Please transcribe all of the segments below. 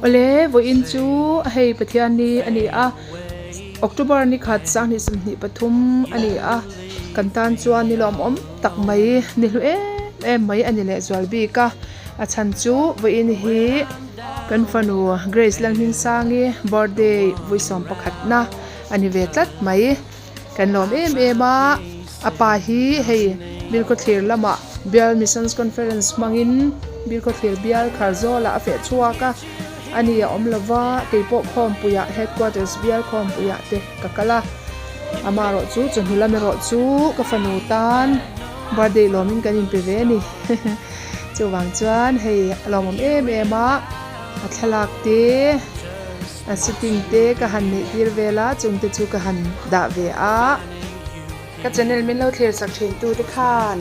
Awle vawiin chu hei Pathianni a ni a October ni khat sanghnih sawmhnih pathum a ni a kan tan chuan ni lawmawm tak mai ni hlu em em mai a ni leh zual bik a a chhan chu vawiin hi kan fanu Grace Lalhmingsangi birthday vawisawm pakhatna a ni ve tlat mai. Kan lawm em em a, a pa hi hei Bilkhawthlir lamah Bial Missions Conference hmangin Bilkhawthlir bial Kharzawlah a feh chhuak a, a ni a awm lova, keipawh khawmpuiah Headquarters bial khawmpuiah te ka kal a, amaherawh chu chawhnu lam erawh chu ka fanu tan birthday lawmin kan inpe ve a ni. Chuvang chuan hei a lawmawm em em a, a thlalak te. A sitting te ka han neih tir vel a, chung te chu ka han dah ve a. Ka channel min lo thlir sak thin tu te khan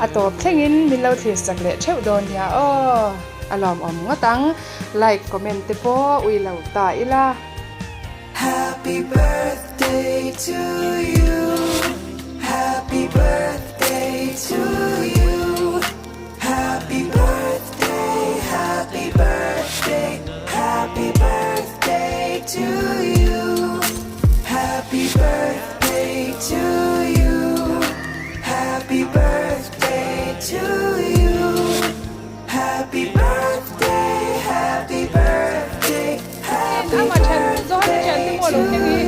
a tawp thlengin min lo thlir sak leh theuh dawn nia aw. A lawmawm ngawt ang, like comment te pawh ui lo ta ila. Happy birthday to you Happy birthday to you Happy birthday Happy birthday Happy birthday to you Happy birthday to you Happy birthday to you Happy birthday Happy birthday Happy birthday to you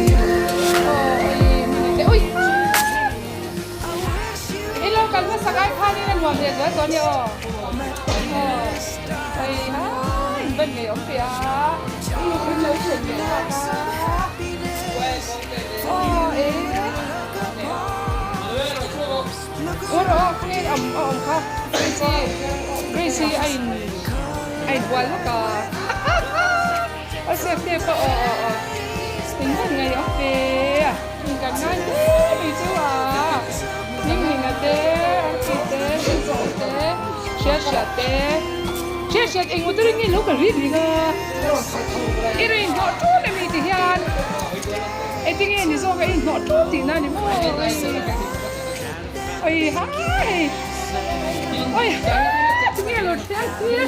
I lo kal hmasak ai khanin a nuam leh zual tawh a nia aw. Aw oi ha in van ngei awm ve a in lo thlen leh tak a aw e aw rawh aw khawnge a awm kha Gracie Gracie a in a in bual lawk a a sep tep a aw aw aw in van ngei awm ve a. Kan ngai hle mai chu a, Hming Hminga te, Arpi te, Rinchawh te, Hriat Hriat te, Hriat Hriat eng motor in nge lo kal rik rik a, i rawn inhnawh ṭun emi ti hian engtin nge ni zawk a inhnawh ṭun tihna a ni maw oi hai oi ha tinge lo thliang tir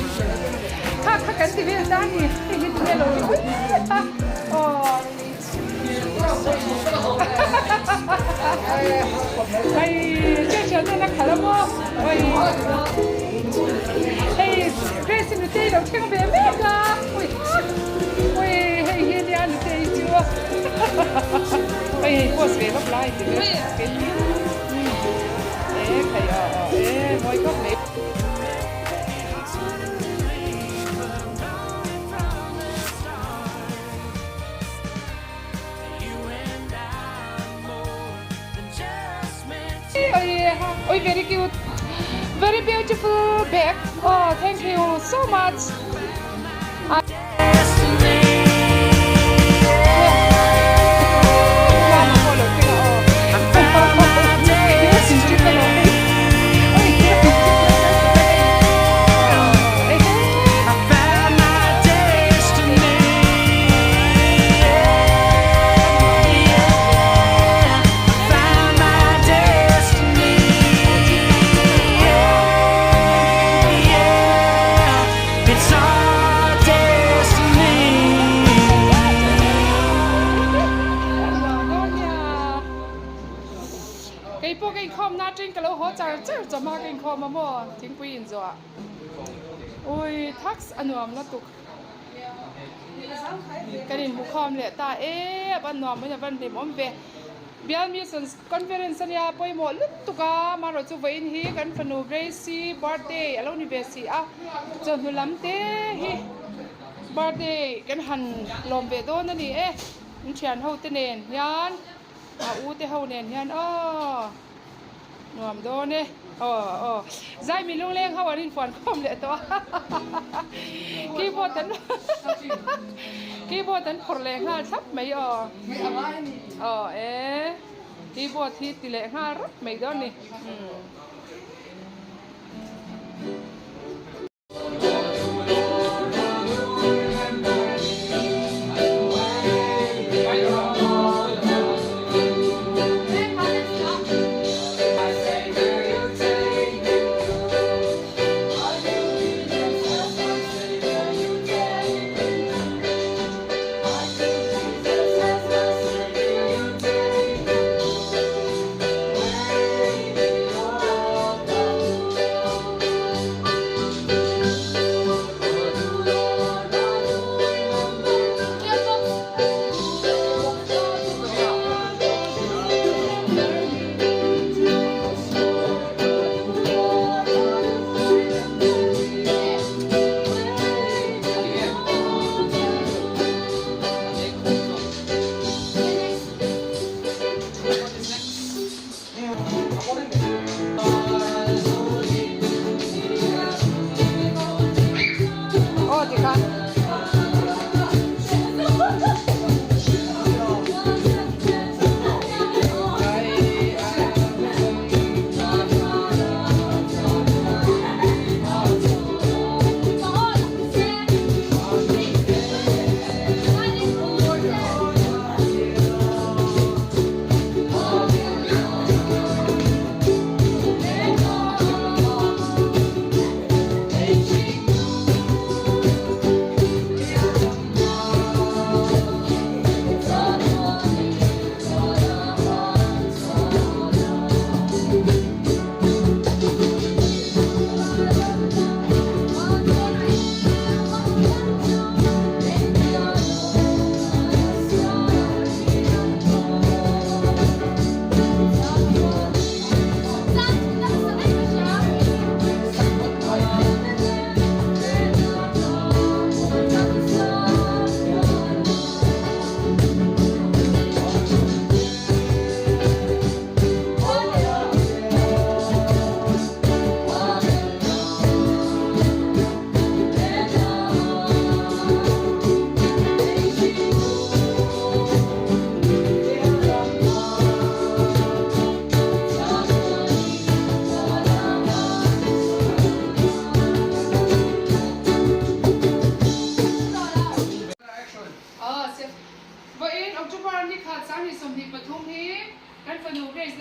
kha kha kan ti vel ta a ni hei hi tinge lo ti ui a aw. Hei hriat hriat na khalh a maw oi hei Grace nutei lo thleng ve mek a ui ui hei hi nia nutei chu oi hei post ve lawp lai ti ve e khai aw aw e mawi khawp mai. Oi very cute very beautiful bag oh thank you so much. Keipawh ka inkhawmna atangin ka lo haw char char chawhma ka inkhawm a maw thingpui inzawh ah. Ui thaks a nuam lutuk. Kan inhmukhawm leh ta e a van nuam in a van hlimawm ve. Bial Missions Conference ania pawimawh lutuk a amaherawh chu vawiin hi kan fanu Grace-i birthday a lo ni ve si a chawhnu lam te hi birthday kan han lawm ve dawn a ni e an thian ho te nen hian a u te ho nen hian aw. Nuam dawn e. Aw aw. Zai mi lungleng ho an infuan khawm leh tawh a. Keyboard an Keyboard an phawrh leh nghal thlap mai aw. Aw e. Keyboard hi ti leh nghal rawp mai dawn ni.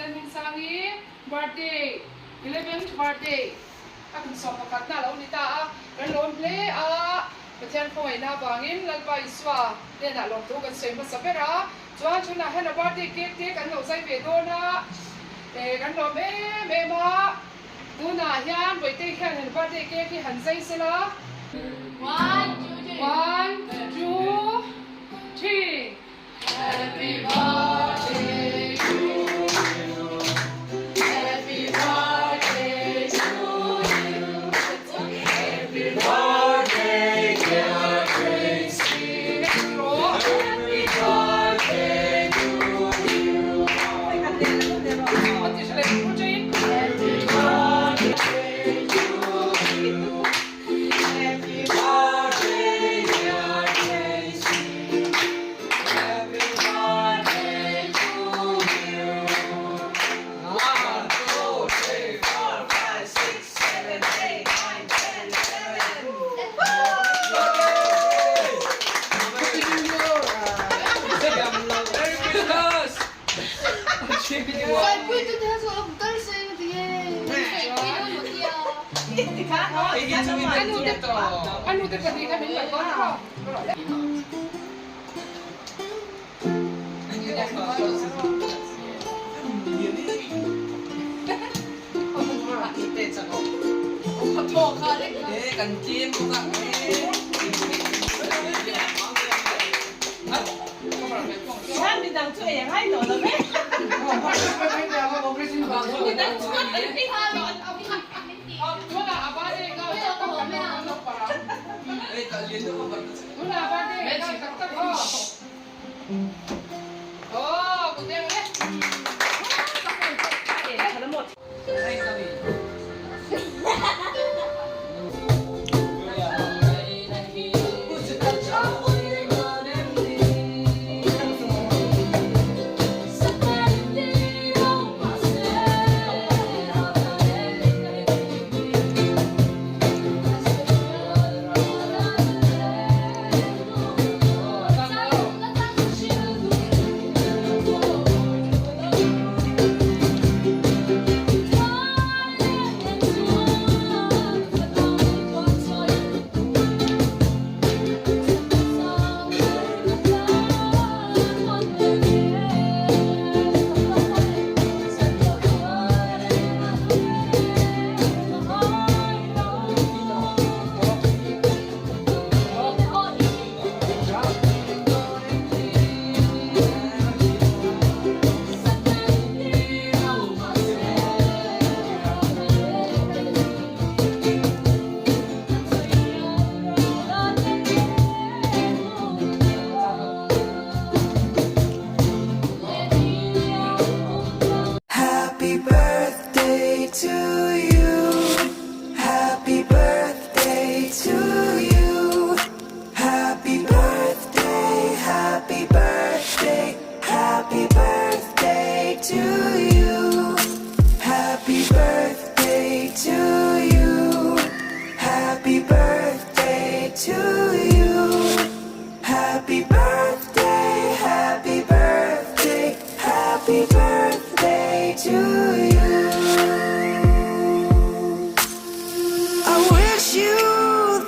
Lalhmingsangi birthday, eleventh birthday a kum 11 na a lo ni ta a, kan lawm hle a, Pathian khawngaihna avangin Lalpa Isua hnenah lawmthu kan sawi hmasa ber a, chuan tunah hian a birthday cake te kan lo zai ve dawn a, kan lawm em em a, tunah hian Bawihte hian han birthday cake hi han zai sela. One, two, three. Happy birthday to you. Happy birthday to you. Happy birthday dear Gracie. Happy birthday to you. Happy birthday to you. Happy birthday dear Gracie. Happy birthday to you. 1, 2, 3, 4, 5, 6, 7, 8, 9, 10, 11. Merry Christmas! Anu te pahnih kha min ngaih dawn tawh. Happy birthday to you. Happy birthday to you. Happy birthday, happy birthday, happy birthday to you. Happy birthday to you. Happy birthday to you. Happy birthday, happy birthday, happy birthday to you. I wish you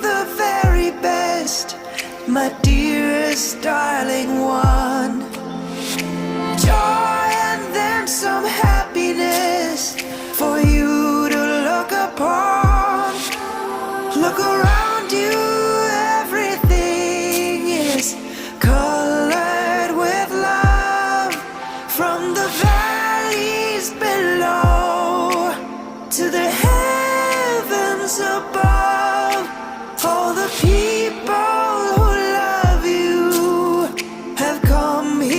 the very best, my dearest darling one. Joy and then some happiness for you to look upon. Look around you, everything is colored with love. From the valleys below to the heavens above. All the people who love you have come here.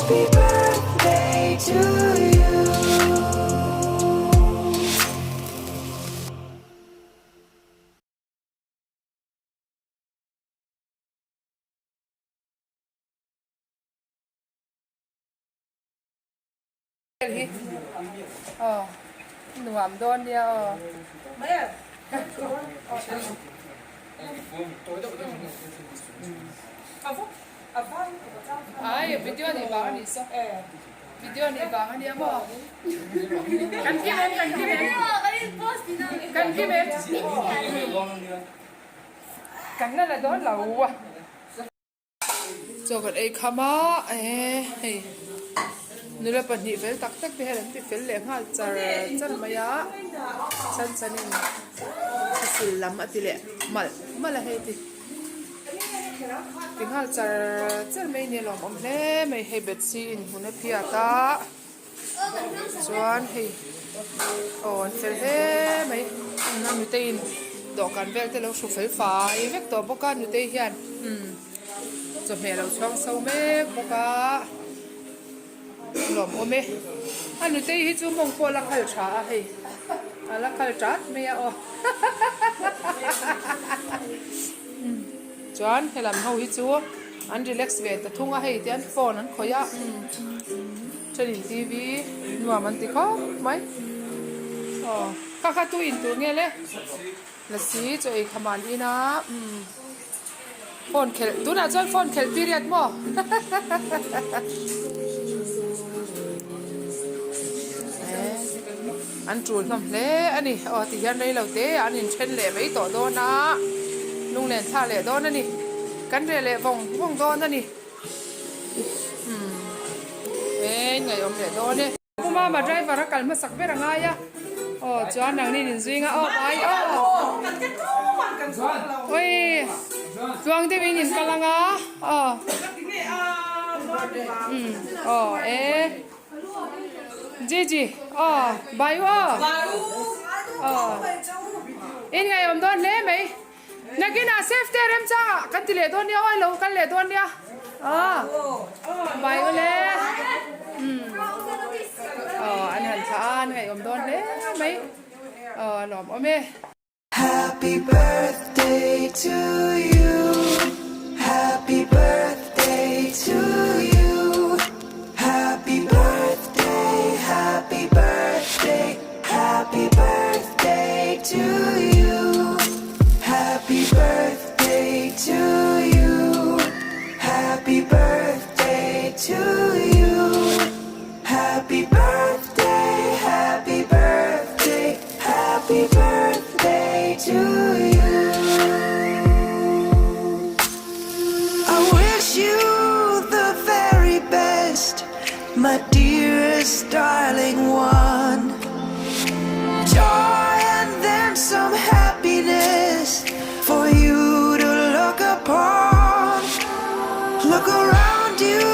Happy birthday to you. Hi aw nuam dawn nia aw. Ai video nih vang anih saw video nih vang ania maw kan kim em kan kim em kan kim em kan la la dawn lo a. Chaw kan ei kham a eh hei nula pahnih fel tak tak te hian an ti fel leh nghal char char mai a chhan chhan in thil lam a ti leh malh malh a hei ti ti nghal char char mai nia lawmawm hle mai hei betsy in hmun a phiat a chuan hei aw an fel hle mai a nutei in dawhkan vel te lo hru fel fai vek tawh bawk a nutei hian umm chawhmeh a lo chhuang so mek bawk a lawmawm e a nutei hi chu mawng pawh a la khal tha a hei a la khal tat mai a aw chuan helam ho hi chu an relax ve ta thung a hei tian phone an khawih a thenin tv nuam an ti khawp mai aw kha kha tu in tur nge le lasi chaw ei kham an in a umm phone khelh tunah chuan phone khelh period maw an tul hlawm hle a ni aw ti hian rei lo te an inthen leh mai tawh dawn a lunglen thla leh dawn a ni kan reh leh vawng vawng dawn a ni umm eng ngaihawm leh dawn e. Pu Mama driver a kal hmasak ber a ngai a aw chuan nangni in zui nga aw bai aw oi tluang deuh in in kal anga aw umm aw e Gigi aw bai u aw aw in ngaihawm dawn hle mai. Nakinah safety a remchang ah kan ti leh dawn nia aw ilo kal leh dawn nia aw bai aw le umm aw an han thlah a an ngaihawm dawn hle mai aw a lawm awm e. Happy birthday to you Happy birthday to you Happy birthday Happy birthday Happy birthday to you Happy birthday to you Happy birthday to you Happy birthday Happy birthday Happy birthday to you I wish you the very best My dearest darling one Joy and then some happiness For you to look upon Look around you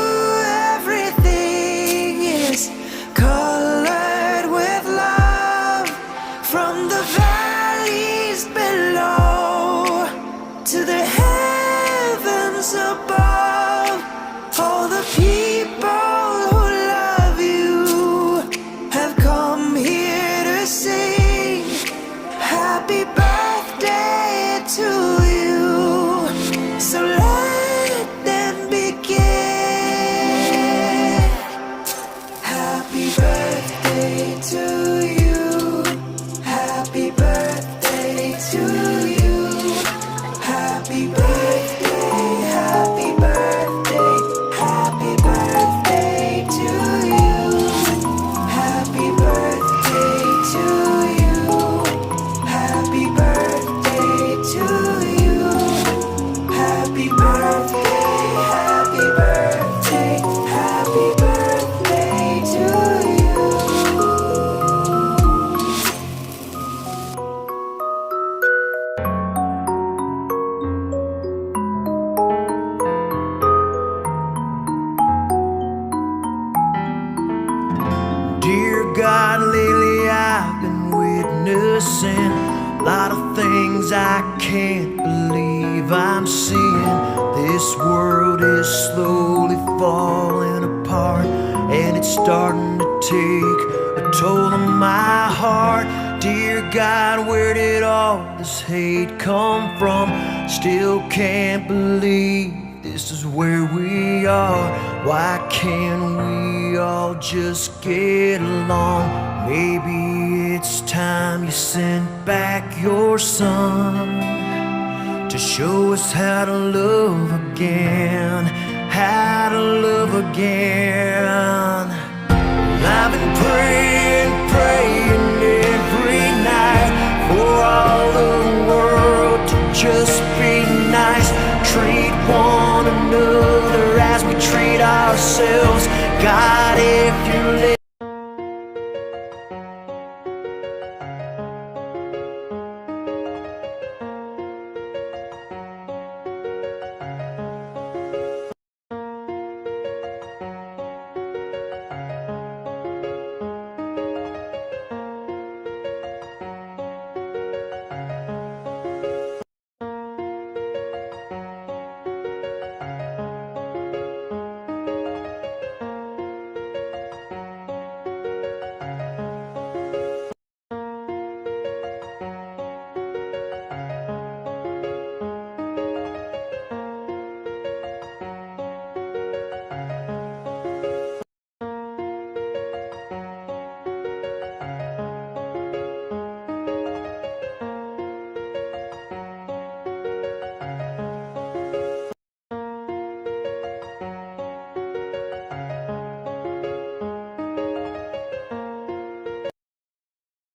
everything is colored with love From the valleys below To the heavens above All the people who love you Have come here to sing Happy birthday to you So let them begin Happy birthday to you Happy birthday to you Happy birthday, happy birthday, happy birthday to you Happy birthday to you Happy birthday to you Happy birthday, happy birthday, happy birthday to you Dear God, lately I've been witnessing a lot of things I can't believe I'm seeing. This world is slowly falling apart. It's starting to take a toll on my heart. Dear God, where did all this hate come from? Still can't believe this is where we are. Why can't we all just get along? Maybe it's time you sent back your son to show us how to love again, how to love again. Well, I've been praying, praying every night for all the world to just be nice, treat one another as we treat ourselves. God, if you live.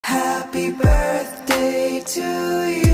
Happy birthday to you.